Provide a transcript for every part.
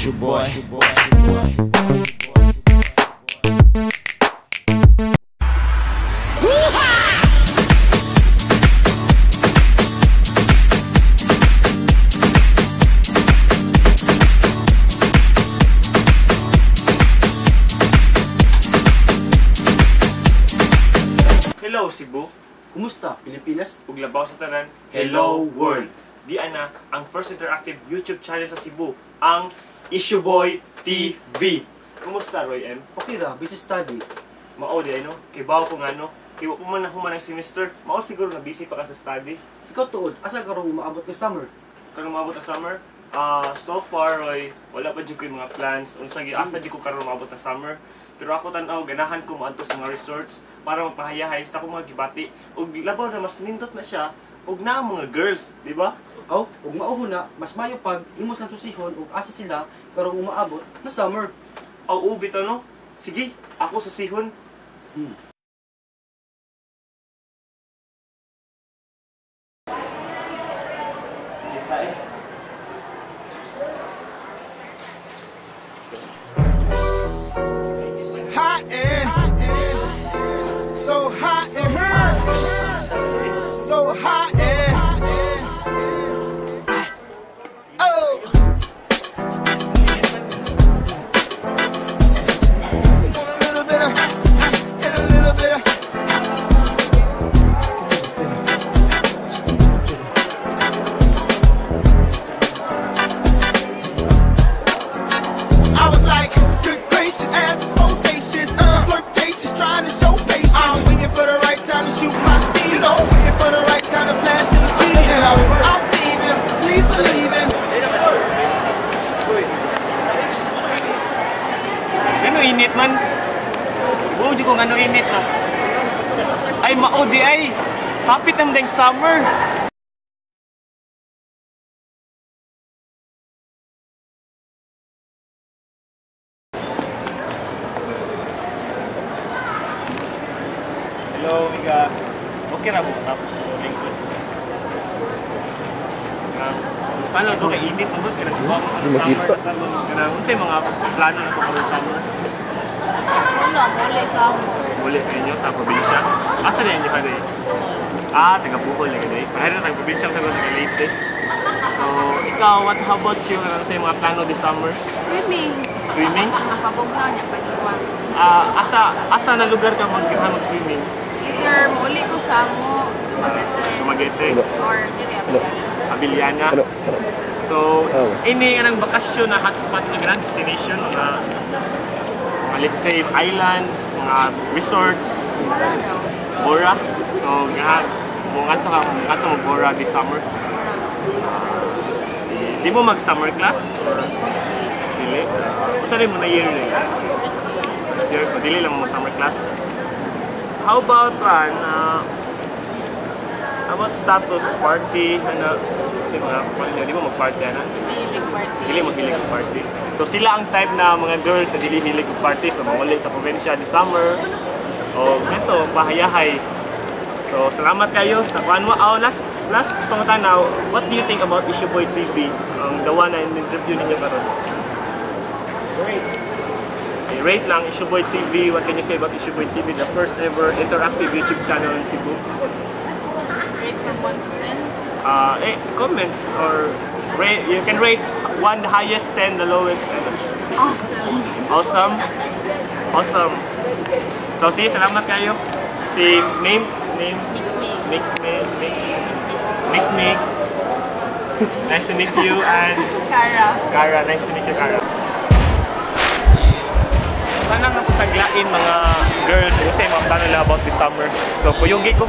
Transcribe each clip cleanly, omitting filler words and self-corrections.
It's your boy. Hello Cebu, Kumusta, Pilipinas? Ug labaw sa tanan, Hello, world! Di ana ang first interactive YouTube channel sa Cebu, ang Issue Boy TV. Kumusta, Roy M? Okay ra, busy study. Mao di ay no, kay bawo ko nga no, kay wa pa man nahuman ang semester, mao siguro na busy pa ka sa study. Ikaw tuod, asa karon umaabot ng summer? Karon maabot ang summer, so far Roy, wala pa jud ko yung mga plans. Unsa gyud asa jud ko karon maabot ang summer. Pero ako tan-aw ganahan ko moadto sa mga resorts para mapahayahay sa akong mga gibati ug labaw na mas nindot na siya ug naa mga girls, di ba? Aw, ug mao na, mas mayo pag imos lang susihon ug asa sila karon umaabot na summer. Aw, ubi to no. Sige, ako susihon. Kita eh. Hot and so hot in here, so hot and oh. Want a little bit of, and a little bit of, just a little bit of. I was like, good gracious, ass bodacious, flirtatious, trying to show patience. I'm waiting for the right time to shoot my steelo, waiting for the right time to flash to the keys. And I'm leaving, please believe in. Ngano init man? Buo jud ko ngano init na. Ay mao di ay. Hapit ang deng summer. Hello, Mika. Okay ra mo tapos lingkod. Paano to kay init man kay nagbuwa mo karon summer kanang unsay mga plano na to karon summer? Wala, muli sa amo. Muli sa inyo sa probinsya. Asa na inyo ka day? Ah, taga Bohol na day. Pareho na taga probinsya sa taga Leyte. So, ikaw, what how about you? Ano sa mga plano this summer? Swimming. Swimming? Nakapabugnaw niya, paniwang. Ah, asa na lugar ka mag-swimming? Either muli ko sa amo, Dumaguete, Dumaguete, or diri Abellana. Abellana. So, ini anang bakasyon na hotspot na grand destination, mga let's say islands, mga resorts, Bora. So, nga mo ngadto ka ngadto mo Bora this summer. Di mo mag summer class? Dili. Usa rin mo na yearly? This year, so dili lang mo summer class. How about how about status party ano? Kasi mga ano, di mo mag-party ana? Hilig party. Dili maghilig og party. So sila ang type na mga girls na dili hilig og party, so manguli sa probinsya this summer. O ganito, pahayahay. So salamat kayo sa kuan mo. Oh, last pangutana, what do you think about Issue Boy TV? Ang gawa na interview ninyo karon. Great. Okay, rate lang Issue Boy TV. What can you say about Issue Boy TV, the first ever interactive YouTube channel in Cebu? Rate from 1 to 10. Comments or rate, you can rate 1 the highest, 10 the lowest. Awesome. Awesome. Awesome. So see, salamat kayo. Si name name Nick Nick Nick Nick Nick. Nice to meet you and Kara. Kara, nice to meet you, Kara. Sana nga kung taglain mga girls kasi mga plano nila about this summer. So kuyugi ko.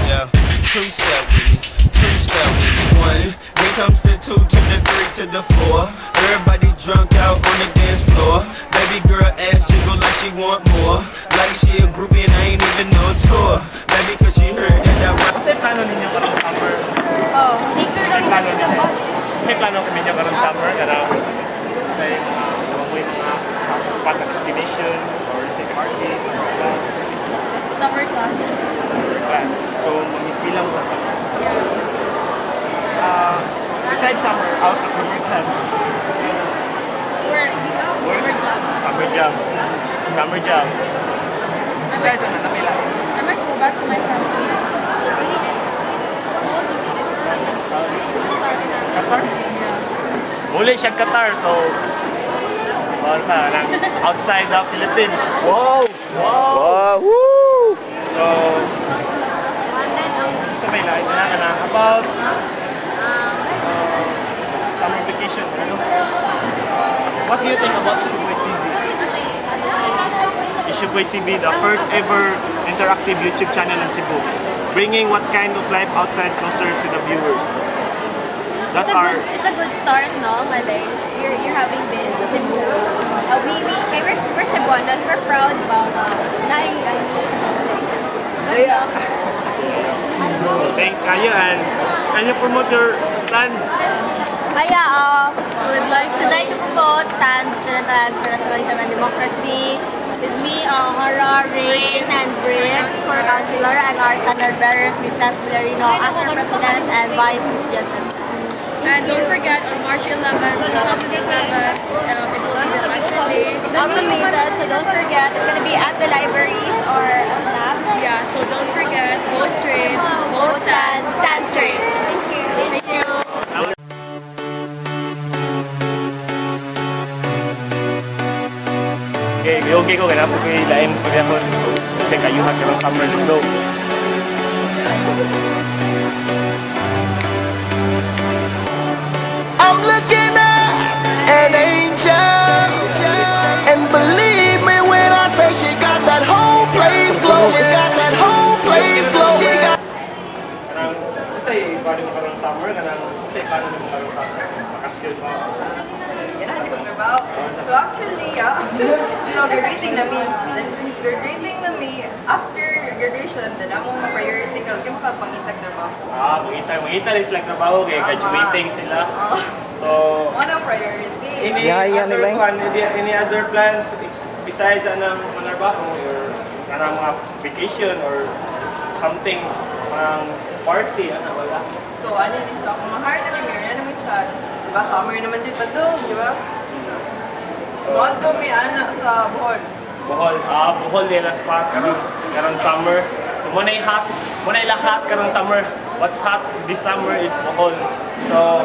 Yeah, two step with me, two step with me. One, then comes the two to the three to the four. Everybody drunk out on the dance floor. Baby girl ass jiggle like she want more. Like she a groupie and I ain't even no tour. Baby, cause she heard that that rap. Unsay plano ninyo karong summer? Oh, sneaker Unsay lang plano yung ninyo? sa Unsay plano ninyo karong summer? Kanang unsay mga spot na destination or say party, summer class? Summer class. Summer class. So, mag-ispilang mo sa summer. Besides summer, sa summer class. Summer job. Besides, ano, napila? I might go back to my family. Qatar? Muli siya Qatar, so bawal pa, lang outside the Philippines. Wow! Wow! Wow! Woo! So, sa may lain na ka na about summer vacation, ano? What do you think about Issuboy TV? Issuboy TV, the first ever interactive YouTube channel in Cebu, bringing what kind of life outside closer to the viewers. That's It's a our good, it's a good start, no? Malay, you're having this sa Cebu. We, kay we're Cebuanos, we're proud ba nga na ano, so like, good luck. Thanks kayo and can you promote your stand? Kaya, we would like to promote Stand Student Alliance for Nationalism and Democracy. With me, Hara, Rain, and Briggs for Councilor, and our standard bearers, Mrs. Villarino as our President and Vice Ms. Jensen. And don't forget, on March 11, 2011, it will be the election day. It's automated, so don't forget. It's gonna be at the libraries or at labs. Yeah, so don't forget, vote straight, vote stand, stand straight. Thank you. Thank you. Okay, okay ko kaya po kay lain istoryahon. Kasi kayuhan karong summer, let's go. I'm looking at an angel, and believe me when I say she got that whole place glow. She got that whole place glow. She got. Kanang kasi paano mo karong summer, kanang kasi paano mo karong summer. Bakasyon mo. Yan na, ko trabaho. So actually, yeah, actually, graduating na me. Then since graduating na me, after graduation, then among priority karon kay makapangitag trabaho. Ah, mangita, mangita rin sila trabaho kay graduating sila. So, Mo na priority. any other kwan, any other plans besides anang manarbaho or kanang mga vacation or something, parang party, ano, wala? So ano dito ako ma-hire na ni Mary, na may chance. Diba, summer naman dito pa do, di ba? So, Mo may anak sa Bohol. Bohol, ah, Bohol nila spot karon karon summer. So mo na hot, mo na lahat karon summer. What's hot this summer is Bohol. So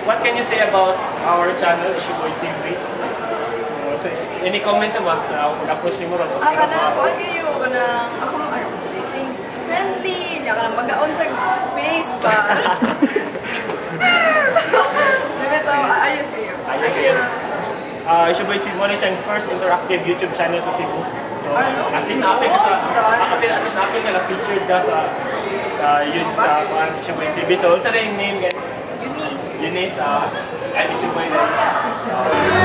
what can you say about our channel, Issuboy TV? So, any comments naman sa pag-approach mo ron? Ah, kanang kuan kayo, kanang ako ay, dating friendly, niya kanang bagaon sa face ba. Diba to, ayos kayo. Ayos kayo. Ah, Issuboy TV mo na siyang first interactive YouTube channel sa Cebu. So, Ano? at least na-appeal ka sa, Oh, at least na-appeal ka na featured ka sa yun sa kuan Issuboy TV. So, unsa na yung name guys? Eunice. Eunice, and Issuboy na.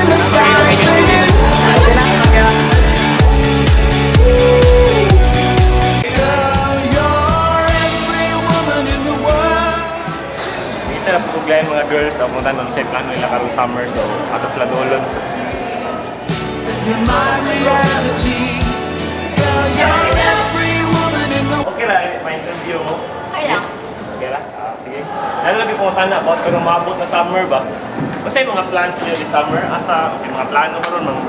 In the sky singing. Girl, you're every woman in the world. Kita na po mga girls, ang punta nun sa plano nila karong summer, so atos sila dolon. You're my reality. Girl, you're every woman in the Okay ra, eh, ma-interview mo. Okay lang. Yes. Okay ra? Ah, sige. Lalo lagi pumunta na about kung maabot na summer ba? Kasi mga plans niyo this summer, asa, kasi mga plano karon mga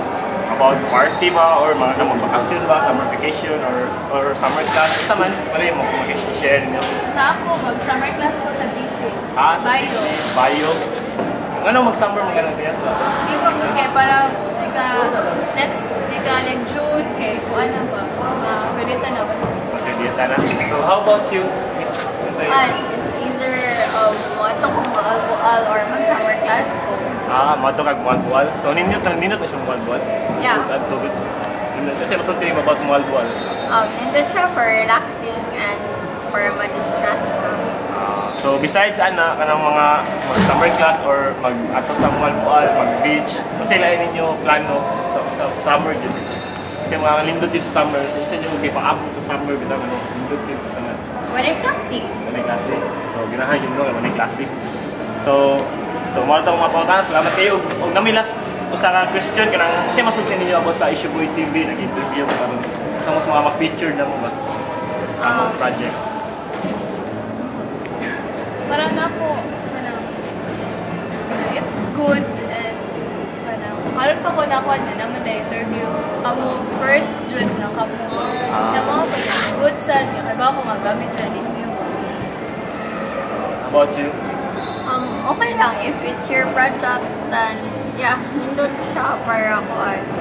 about party ba or mga magbakasyon ba, summer vacation or summer class, isa man, wala yung mga mag-share niyo. Sa ako, mag-summer class ko sa DC. Ah, sa Bio. Bio. Ano mag-summer mga ganun yan sa Di pa good kay para ika next ika like June kay kuan na ba? Credita na ba? Pagkadiyata na. So how about you, Miss? Unsay? And it's either mo kong bual-bual or mag-summer class ko. Ah, mato kag mual-bual. So nindot na nindot na siya mual-bual. Yeah. Tugod, tugod. Nindot siya masulti nimo about mual-bual. Nindot siya for relaxing and for ma-distress ka. Ah, so besides ana kanang mga mag summer class or mag ato sa mual-bual, mag beach, unsay lain ninyo plano sa summer jud? Kasi mga nindot jud sa summer, so isa jud kay paabot sa summer bitaw ano, nindot jud sa nga. Walay klase. Walay klase. So ganahan jud mo nga walay klase. So so mao to mga pangutana, salamat kayo. Og nami last usa ka question kanang unsay masulti ninyo about sa Issue Boy TV nag-interview ko karon. Sa mas mga ma-feature na mo ba? Sa among project. Para na po, kanang, it's good and kanang Karon pa ko nakuha na naman na interview kamo first jud nga kamo. Na mo good sad nga kay ba ko nga gamit jud ninyo. About you? Okay lang if it's your project, then yeah, nindot siya para ko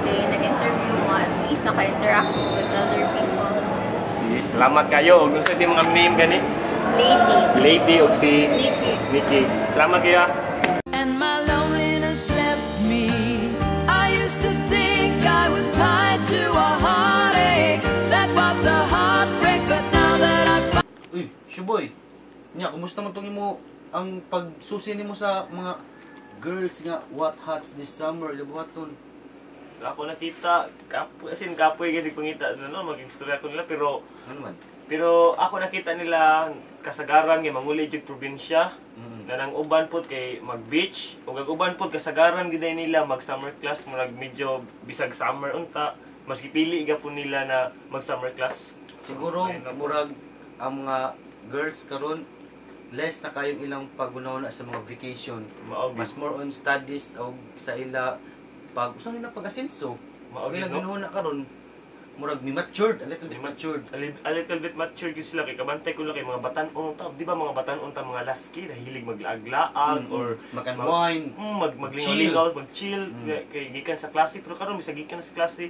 kay nag-interview mo, at least naka-interact mo with other people. Si, salamat kayo. Ug unsa di mga name gani? Lady. Lady ug si Nikki. Nikki. Salamat kayo. And my loneliness left me. I used to think I was tied to a heartache. That was the heartbreak, but now that I've Uy, Shuboy. Nya, kumusta man tong imo ang pagsusi nimo sa mga girls nga what hots this summer buhaton? Ako nakita kapoy, as in kapoy kasi pangita no, maging istorya ko nila pero Ano man? Pero ako nakita nila kasagaran nga manguli jud probinsya. Na nang uban pod kay mag-beach ug ang uban pod kasagaran gid nila mag summer class, murag medyo bisag summer unta mas gipili gapon nila na mag summer class. Siguro murag ang mga girls karon less na kayong ilang pagunahon sa mga vacation. Mao Mas more on studies o sa ila pag usa nila pag-asenso. Mao Ilang no? ginahuna karon murag mi matured, a little bit matured. A little bit matured gyud sila kay kabantay ko lang kay mga batan-on ta, di ba mga batan-on ta mga laski nahilig maglaag-laag or Mag-unwind. Maglingaw-lingaw, mag-chill kay gikan sa klase pero karon bisag gikan sa klase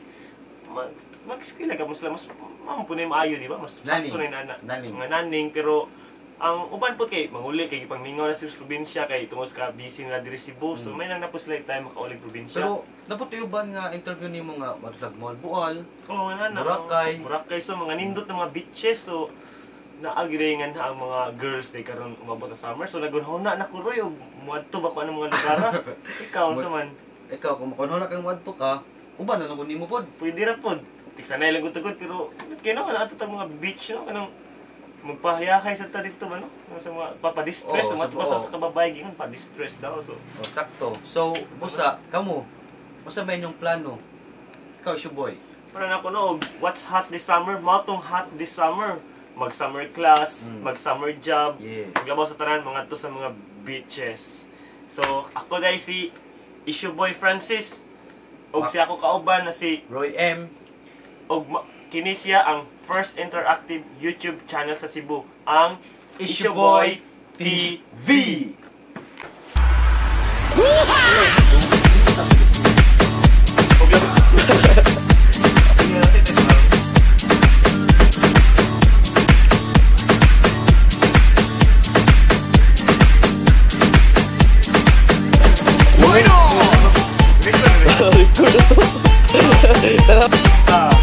mag-skill ka mo sila mas mao po na maayo, di ba? Mas Naning. sakto na yung nana. Naning. Mga naning pero ang uban po kay manguli kay gipangmingaw na sila sa probinsya kay tungod sa busy nila diri Cebu. So may nang na po sila time makauli probinsya. Pero napot uban nga interview nimo nga matutag Moalboal. Oo, na na. Boracay. Boracay, so mga nindot na mga beaches. So naagre nga na ang mga girls day karon umabot na summer. So nagunhona na ko roy og muadto ba ko anong mga lugar. Ikaw unsa man? Ikaw kung makunhona kang muadto ka, uban na lang ko nimo pod. Pwede ra pod. Tiksanay lang gud pero kino na ato tag mga beach no kanang magpahayakay sa ta dito ba no? Sa mga papadistress, Oo, oh, sa- sa kababay gingon pa-distress daw so. O sakto. So busa kamo, usa ba inyong plano? Ikaw, Shuboy. Para na ako no, what's hot this summer? Mao tong hot this summer. Mag summer class, mag summer job, Yeah. maglabaw sa tanan mga to sa mga beaches. So ako dai si Issue Boy Francis og si ako kauban na si Roy M. og kini siya ang first interactive YouTube channel sa Cebu, ang Issue Boy TV. Record.